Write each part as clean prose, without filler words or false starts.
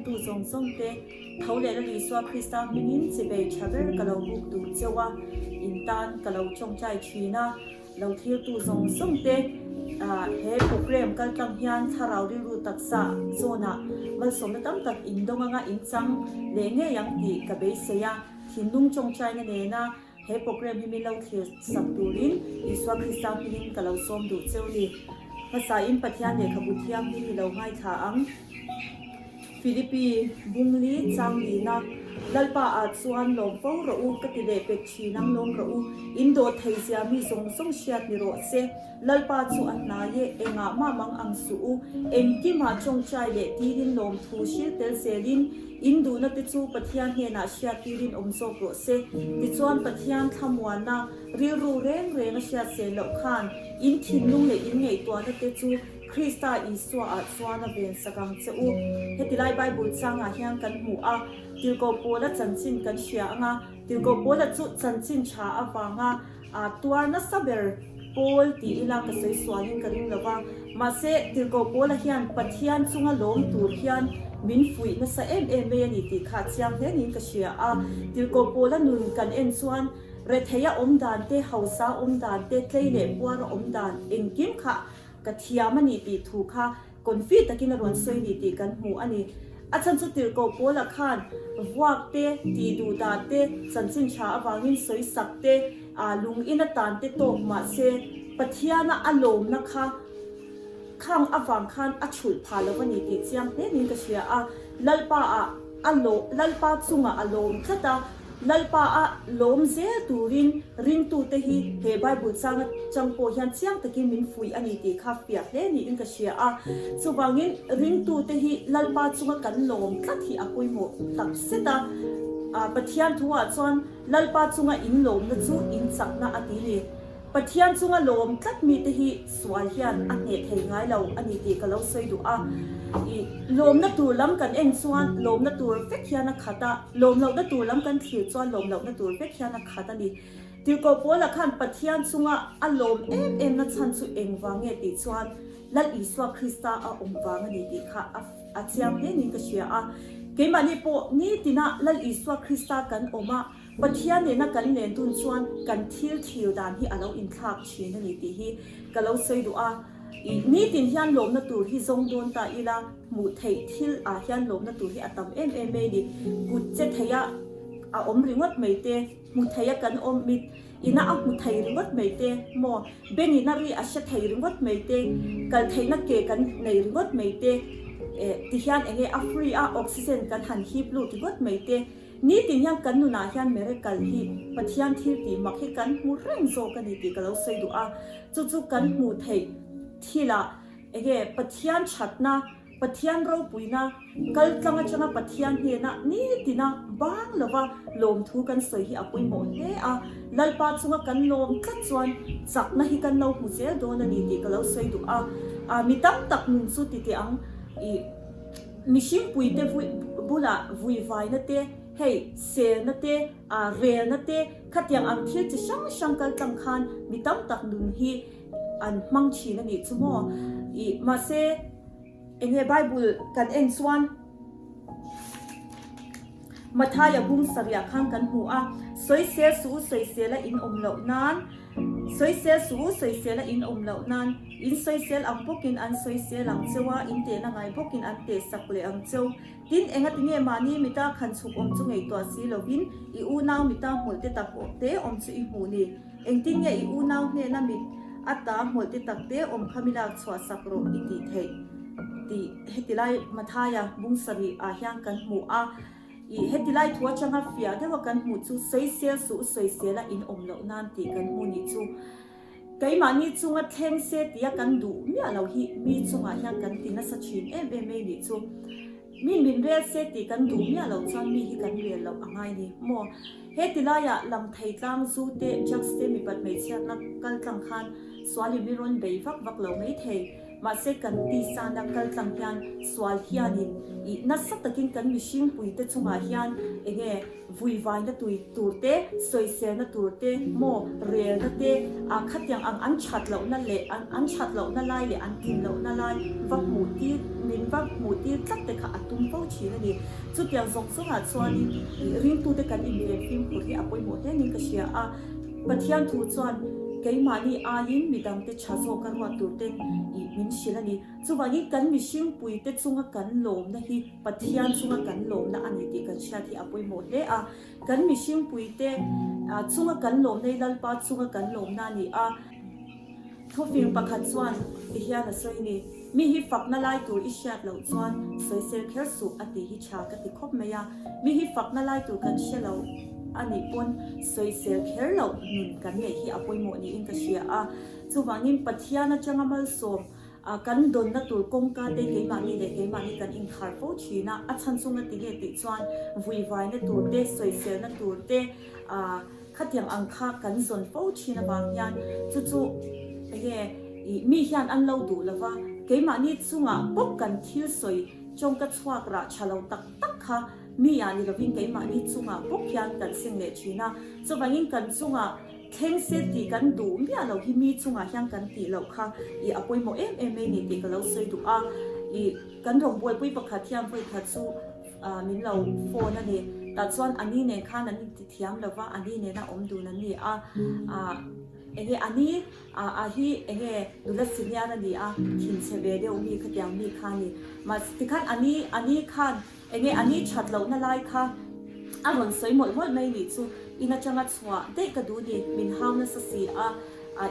entu zawng zawng te tho leh Lal Isua Krista hmingin chibei tha ber ka lo buk duh cheu a, in tan ka lo tawngtai thin a, lo thirtu zawng zawng te he program kaltlang hian thlarau rilru taksa zawnah malsawmna tam tak in dawng anga in chang leh ngei ang tih ka beisei a, thinlung tawngtaina nena He program hi min lo thlir sak turin Isua Krista hmingin ka lo sawm duh cheu ni. Hmasain Pathian lehkhabu thianghlim i lo ngaithla ang. Philippi, Bungli, Changlina, Lalpa ah chuan lawm fo rawh u, ka ti leh pek thin ang lawm rawh u. In dawt thei zia mi zawng zawng hriat ni rawh se. Lalpa chu a hnai e, engah mah mang ang suh u. Engkimah tawngtai leh tilin lawmthu hril tel zelin, In duhna te chu Pathian hnenah hriattirin awm zawk rawh se. Tichuan Pathian thlamuanna rilru reng reng a hriat sel loh khan in thinlung leh in ngaihtuahna te chu Krista Isua ah chuan a ven sak ang che u. Heti lai Bible changah hian kan hmu a, Tirhkoh Paula chanchin kan hria anga, Tirhkoh Paula chu chanchin tha avanga A tuar nasa ber Paul ti ila ka sawi sualin ka ring lo va, mahse Tirhkoh Paula hian Pathian chunga lawm tur hian min fuih nasa em em mai a ni tih kha a chiang hle niin ka hria a. Tirhkoh Paula nun kan en chuan retheia awm dan te, hausa awm dan te, tlei leh puara awm dan engkim kha ka thiam a ni tih thu kha Confi takin a rawn sawi ni tih kan hmu a ni. A chhan chu tirhkoh Paula khan vuak te, tih duh dah te, chanchin tha avangin sawi sak te, aa lung in a tan te tawk mah se Pathiana a lawmna kha khang avang khan a chhulh phah lo a ni tih chiang hle niin ka hria a. Lalpa ah a Lalpa chungah a lawm tlat a. Lalpa a lawm zel turin ringtute hi he Bible chang atang pawh hian chiang takin min fuih a ni tih kha fiah hle niin ka hria a. Chuvangin ringtute hi Lalpa chunga kan lawm tlat hi a pawimawh tak zet a. Pathian thuah chuan Lalpa chunga in lawmna chu in chakna a ti ni. Pathian chunga lawm tlat mite hi sual hian a hneh thei ngai lo a ni tih ka lo sawi duh a. I lawmna tur lam kan en chuan lawmna tur vek hian a khat a, lawm lohna tur lam kan thlir chuan lawm lohna tur vek hian a khat a ni. Tirhkoh Paula khan Pathian chunga a lawm em em na chhan chu engvang nge tih chuan Lal Isua Krista a awm vang a ni tih kha a chiang hle niin ka hria a. Keimahni pawh nitina Lal Isua Krista kan awm a, Pathian nena kan len dun chuan kan thil thlir dan hi a lo inthlak thin a ni tih hi ka lo sawi duh a. I nitin hian lawmna tur hi zawng dawn ta ila, hmuh theih thil ah hian lawmna tur hi a tam em em mai a ni. Kut che theia a awm ringawt mai te, hmu theia kan awm mit ina a hmu thei ringawt mai te maw, beng ina ri a hre thei ringawt mai te, kal theihna ke kan nei ringawt mai te, eh tihian enge a free a oxygen kan han hip lut ringawt mai te, Nitin hian kan nunah hian miracle hi Pathian thil tih mak hi kan hmu reng zawk a ni tih ka lo sawi duh a, chu chu kan hmuh theih thilah enge Pathian thatna, Pathian ropuina, kal tlang atanga Pathian hnena nitina bang lova lawmthu kan sawi hi a pawimawh hle a, Lalpa chunga kan lawm tlat chuan chakna hi kan lo hmu zel dawn a ni tih ka lo sawi duh a, mi tam tak nun chu ti teh ang i. Mihringpuite bulah vuivaina te, hei selna te, relna te, khatiang ang thil chi hrang hrang kal tlang khan mi tam tak nun hi an hmang thin a nih chu maw? Ih, mahse enge Bible kan en chuan Mathaia bung sarih ah khan kan hmu a, sawisel suh u, sawisela in awm loh nan, sawisel suh u, sawisela in awm loh nan, In sawisel ang bawkin an sawisel ang cheu a, in tehna ngai bawkin an teh sak leh ang cheu. Tin, engati nge mahni mita khan chhuk awm chu ngaihtuah si lovin i unau mita hmawlh te tak te awm chu i hmuh ni? Engtin nge i unau hnena mit ata hmawlh te tak te awm kha mi lak chhuah sak rawh i tih theih? Tih heti lai Mathaia bung sarih ah hian kan hmu a. I heti lai thu atanga fiah deuha kan hmuh chu sawisel suh sawisel a in awm loh nan tih kan hmu nih chu. Keimahni chunga thleng se tia kan duh miah lo hi mi chungah hian kan ti nasa thin em em mai nih chu. Mi min rel se tih kan duh miah loh chuan mi hi kan rel loh a ngai ni maw? He ti laiah lam thei tlang zu te, drugs te mipat hmeichhiatna kal tlang khan sualin mi rawn bei vak vak lo mai thei. Mahse kan tisana kal tlang hian sual hianin ih nasa takin kan mihring puite chungah hian enge Vuivaina tui tur te, sawiselna tur te, maw relna te, ah khatiang ang an that lohna leh an an that lohna lai leh an tlin lohna lai va hmuh tir min va hmuh tir tlat te kha a tum fo thin a ni. Chutiang zawng zawngah chuanin ringtute kan inven fimkhur hi a pawimawh hle niin ka hria a. Pathian thu chuan keimahni aiin midangte tha zawka ruat tur ten ih min hrilh a ni. Chuvangin kan mihringpuite chunga kan lawmna hi Pathian chunga kan lawmna a ni tih kan hriat hi a pawimawh hle a. Kan mihringpuite chunga kan lawmna hi Lalpa chunga kan lawmna a ni a. Thufing pakhat chuan ti hian a sawi ni, Mi hi fakna lai tur i hriat loh chuan sawisel kher suh a tih hi tha ka ti khawp mai a. Mi hi fakna lai tur kan hre lo a nih pawn sawisel kher loh nun kan neih hi a pawimawh niin ka hria a. Chuvangin Pathian atanga malsawm a kan dawnna tur kawngka te keimahni leh keimahni kan inkhar fo thin a, a chhan chunga ti nge tih chuan vuivaina tur te, sawiselna tur te, a khatiang ang kha kan zawn fo thin avang hian chu chu enge ih mi hian an lo duh lova, keimahni chungah bawk kan thil sawi tawngka chhuak rah tha lo tak tak kha mi ah ni lovin keimahni chungah bawk hian kan seng leh thin a, chuvangin kan chungah Thleng se tih kan duh miah loh hi mi chungah hian kan tih loh kha ih a pawimawh em em mai ni tih ka lo sawi duh a, ih kan rawngbawlpui pakhat hian vawi khat chu ah min lo phone a ni, tah chuan a ni nen khan an inti thiam lo va, a ni nena awm dun an ni a, ah enge a ni ah ah hi enge nula senior a ni a, thinchhe ve deuh mi khatiang mi kha a ni, mahse tikhan a ni a ni khan. Enge a ni that lohna lai kha a rawn sawi mawlh mawlh mai nih chu in atanga chhuah daih ka duh ni, min hau nasa si a,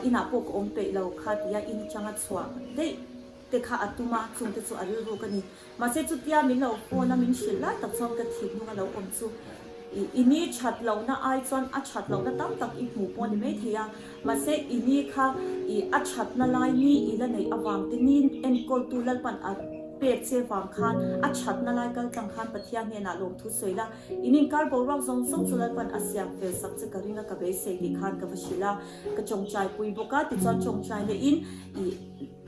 inah pawh ka awm peih lo kha tia in atanga chhuah daih te kha a tum a, chungte chu a rilru ka ni. Mahse chutia min lo phone a min hrilh lai tak chuan ka thinlung a lo awm chu i ni that lohna ai chuan a that lohna tam tak i hmuh pawh a ni maithei a, mahse i ni kha i a thatna lai ni i la neih avang te ni enkawltu Lalpan a pek che vang khan a thatna lai kal tlang khan Pathian hnenah lawmthu sawi la, in inkar boruak zawng zawng chu Lalpan a siam fel sak che ka ring a ka beisei tih khan ka va hrilh a, ka tawngtai pui bawk a, tichuan tawngtai leh in i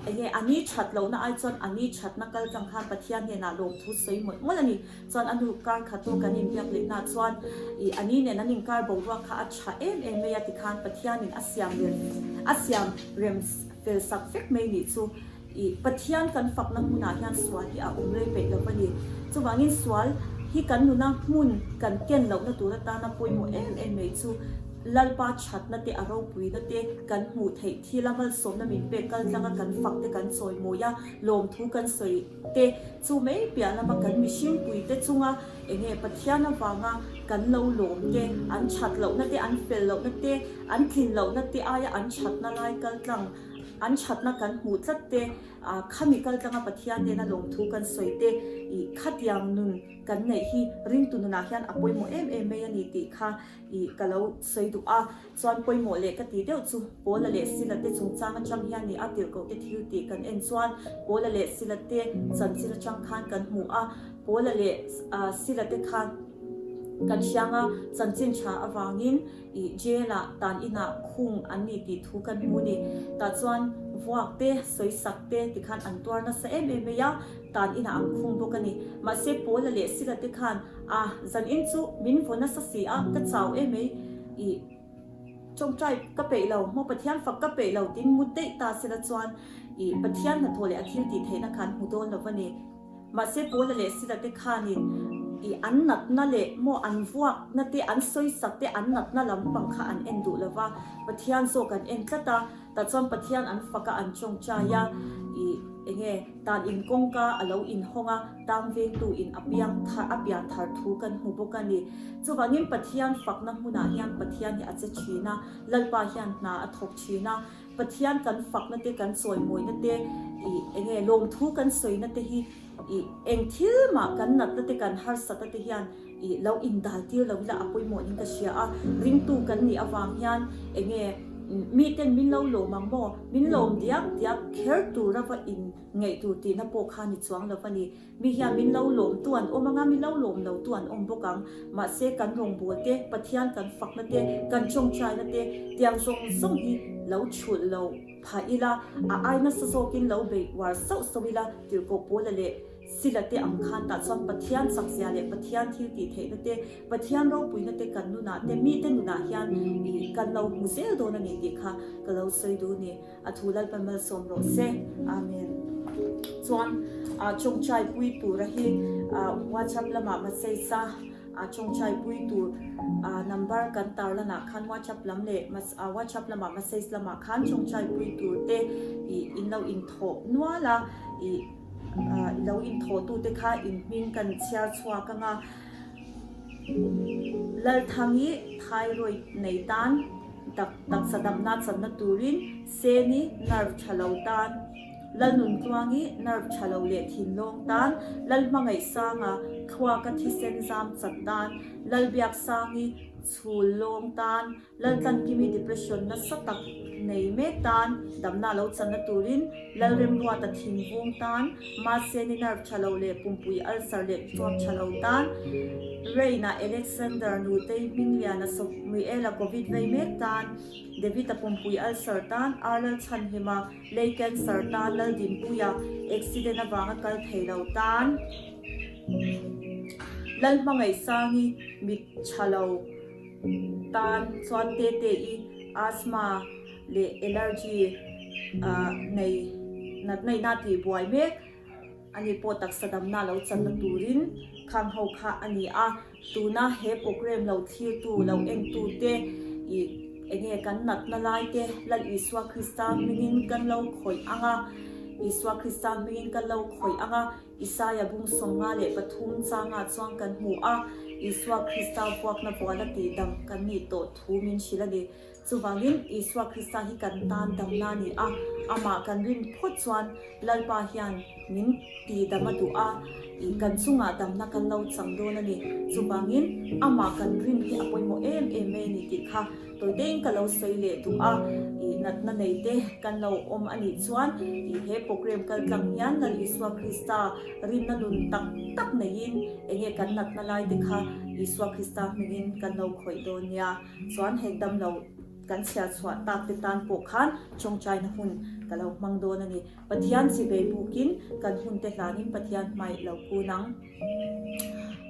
enge a ni that lohna ai chuan a ni thatna kal tlang khan Pathian hnenah lawmthu sawi mawlh mawlh a ni. Chuan a nu kar khat pawh kan inbiak leh na chuan ih a ni nen an inkar boruak kha a tha em em mai a tikhan Pathianin a siam rem a siam rem fel sak vek mai nih chu ih Pathian kan fakna hmunah hian sual hi a awm rei peih lo a ni. Chuvangin sual hi kan nuna hmun kan ken lohna tur atana pawimawh em em mai chu Lalpa thatna te a ropuina te kan hmuh theih thil a malsawmna min pek kal tlanga kan fak te kan chawimawi a lawmthu kan sawi te chu mai piah lama kan mihringpuite chunga enge Pathian avanga kan lo lawm te, an that lohna te, an fel lohna te, an tlin lohna te aia an thatna lai kal tlang, an thatna kan hmuh tlat te, khami kal tlanga Pathian nena lawmthu kan sawi te, ih khatiang nun kan neih hi ringtu nunah hian a pawimawh em em mai a ni tih kha ih ka lo sawi duh a. Chuan pawimawh leh ka tih deuh chu Paula leh Sila te chungchang atang hian ni a tirhkoh te thil tih kan en chuan Paula leh Sila te chanchin atang khan kan hmu a, Paula leh Sila te khan kan hrianga chanchin tha avangin ih jail ah tan inah khung an ni tih thu kan hmu ni. Tah chuan vuak te, sawisak te tikhan an tuar nasa em em mai a, tan inah an khung bawk a ni. Mahse Paula leh Sila te khan a zanin chu min vaw nasa si a, ka chau em mai. I tawngtai ka peih lo, maw Pathian fak ka peih lo tiin mut daih ta sela chuan i Pathian hnathawh leh a thil tih theihna kha an hmu dawn lo va ni. Mahse Paula leh Sila te khanin i an natna leh maw an vuakna te, an sawisak te, an natna lampang kha an en duh lo va, Pathian zawk an en tlat a, tah chuan Pathian an fak a, an tawngtai a, i enge tan in kawngka a lo inhawng a, Tang vengtu in a piang thar a pian thar thu kan hmu bawk a ni. Chuvangin Pathian fakna hmunah hian Pathian hi a che thin a, Lalpa hian hna a thawk thin a, Pathian kan fakna te kan chawimawina te ih enge lawmthu kan sawina te hi ih eng thil mah kan natna te kan harsatna te hian ih lo indal tir lo ila a pawimawh in ka hria a, ringtu kan nih avang hian enge miten min lo lawm ang maw min lawm diak diak kher tura va in Ngaih tur tihna pawh kha ni chuang lo a ni. Mi hian min lo lawm tu an awm anga, mi lo lawm lo tu an awm bawk ang. Mahse kan rawngbâwl te, Pathian kan fakna te, kan tawngtaina te, tiang zawng zawng hi lo chhulh lo phah ila, a ai nasa zawkin lo beih uar sauh sauh ila, tirhkoh Paula leh Sila te ang khan tah chuan Pathian chakzia leh Pathian thil tih theihna te, Pathian ropuina te kan nunah te, mite nunah hian ih kan lo hmu zel dawn a ni tih kha ka lo sawi duh a ni. A thu Lalpa malsawm rawh se. Amen. Chuan. Chawngchai pui tura hi WhatsApp lamah message a chawngchai pui tur number kan tarlanah khan WhatsApp lam leh WhatsApp lamah message lamah khan chawngchai pui tur te ih in lo inthawh nual a, ih lo inthawh tu te kha in hming kan chhiar chhuak ang a. Lalthangi thyroid nei tan taksa damna channa turin Seni nerve tha lo tan, Lalnuntluangi nerve tha lo leh thinlawng tan, Lalhmangaihsanga thluaka thisen zam chat tan, Lalbiaksangi chhul lawng tan, Laltlankimi depression nasa tak nei mek tan damna lo channa turin Lalremruata thinvung tan, Mahseni nerve tha lo leh pumpui ulcer leh chuap tha lo tan, Reina Alexander Nutei Hmingliana Samuela Covid vei mek tan, David-a pumpui ulcer tan, Arlal Chhanhima lei cancer tan, Laldinpuia accident avanga kal thei lo tan, Lalhmangaihsangi mit tha lo. Tan chuan tete i asthma leh allergy nei natna ina tih buai mek a ni pawh taksa damna lo channa turin khang ho kha a ni a. Tuna he program lo thlirtu lo entu te i enge kan natna lai te Lal Isua Krista hmingin kan lo khawih ang a, Isua Krista hmingin kan lo khawih ang a. Isaia bung 53 changah chuan kan hmu a, Isua Krista vuakna vuala tihdam kan nih tawh thu min hrilh a ni. Chuvangin, Isua Krista hi kan tan damna a ni a, amah kan rin phawt chuan Lalpa hian min tihdam a duh a, ih kan chungah damna kan lo chang dawn a ni. Chuvangin, amah kan rin hi a pawimawh em em mai a ni tih kha Tawitein ka lo sawi leh duh a, ih natna nei te kan lo awm a nih chuan ih he program kal tlang hian Lal Isua Krista rinna nun tak tak neiin enge kan natna lai te kha Isua Krista hmingin kan lo khawih dawn nia. Chuan heng damlo kan chhiar chhuah tak te tan pawh khan tawngtaina hun ka lo hmang dawn a ni. Pathian chivei bukin kan hun te hlanin Pathian hmaih lo kun ang.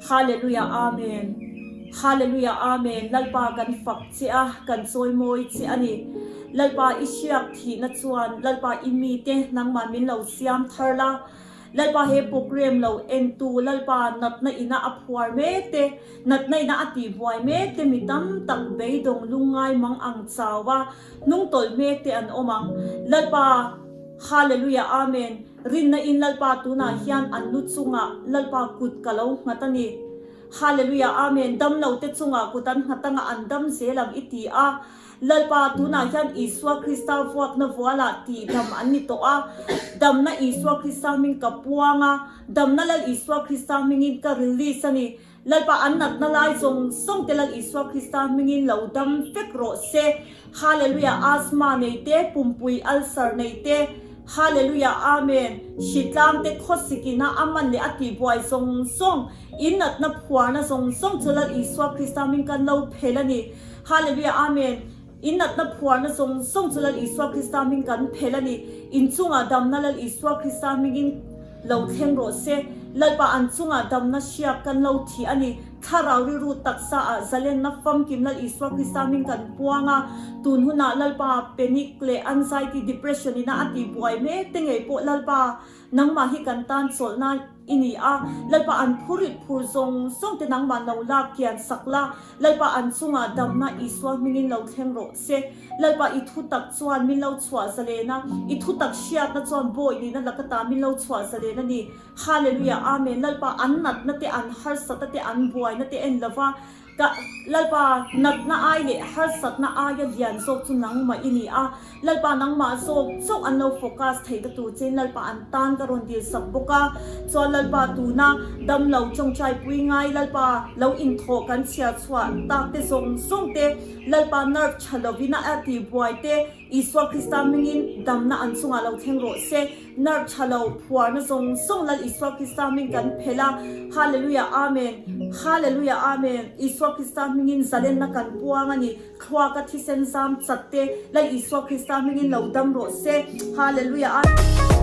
Hallelujah Amen Hallelujah Amen Lalpa kan fak che a kan chawimawi che a ni Lalpa i hriak thihna chuan Lalpa i mite nangmah min lo siam thar la Lalpa he program lo entu Lalpa natna ina a phuar mek te natna ina a tihbuai mek te mi tam tak beidawng lungngai mang ang chau a hnungtawlh mek te an awm ang Lalpa Hallelujah Amen Rinna in Lalpa tunah hian an lu chungah Lalpa kut ka lo nghat a ni. Hallelujah Amen Damlo te chungah kut an nghat anga an dam zel ang i ti a. Lalpa tunah hian Isua Krista vuakna vualah tih dam an ni tawh a. Damna Isua Krista hming ka puang a, damna Lal Isua Krista hmingin ka release a ni. Lalpa an natna lai zawng zawng te Lal Isua Krista hmingin lo dam vek rawh se. Hallelujah Asthma nei te, pumpui ulcer nei te, Hallelujah Amen Hritlang te khawsik ina a man leh a tihbuai zawng zawng, in natna phuarna zawng zawng chu Lal Isua Krista hming kan lo phel a ni. Hallelujah Amen In natna phuarna zawng zawng chu Lal Isua Krista hming kan phel a ni. In chungah damna Lal Isua Krista hmingin lo thleng rawh se. Lalpa an chungah damna hriak kan lo thih a ni. Thlarau rilru taksa ah zalenna famkim Lal Isua Krista hming kan puang a. Tun hunah Lalpa panic leh anxiety, depression ina a tihbuai mek te ngei pawh Lalpa nangmah hi kan tan chawlhna i ni a. Lalpa an phurit phur zawng zawng te nangmah lo lak kian sak la. Lalpa an chungah damna Isua hmingin lo thleng rawh se. Lalpa i thutak chuan min lo chhuah zalen a, i thutak hriatna chuan bawi nihna laka ta min lo chhuah zalen a ni. Hallelujah Amen Lalpa an natna te an harsatna te an buaina te en lova ka Lalpa natna ai leh harsatna aia lian zawk chu nangmah i ni a Lalpa nangmah zawk chauh an lo focus theih ta tur chein Lalpa an tan ka rawn dil sak bawk a chuan Lalpa tuna damlo tawngtai pui ngai Lalpa lo inthawh kan chhiar chhuah tak te zawng zawng te Lalpa nerve tha lovin a tihbuai te Isua Krista hmingin damna an chungah lo thleng rawh se. Nerve tha lo, phuarna zawng zawng Lal Isua Krista hming kan phelh a. Hallelujah Amen. Hallelujah Amen. Isua Krista hmingin zalenna kan puang a ni. Thluaka thisen zam chat te Lal Isua Krista hmingin lo dam rawh se. Hallelujah Amen.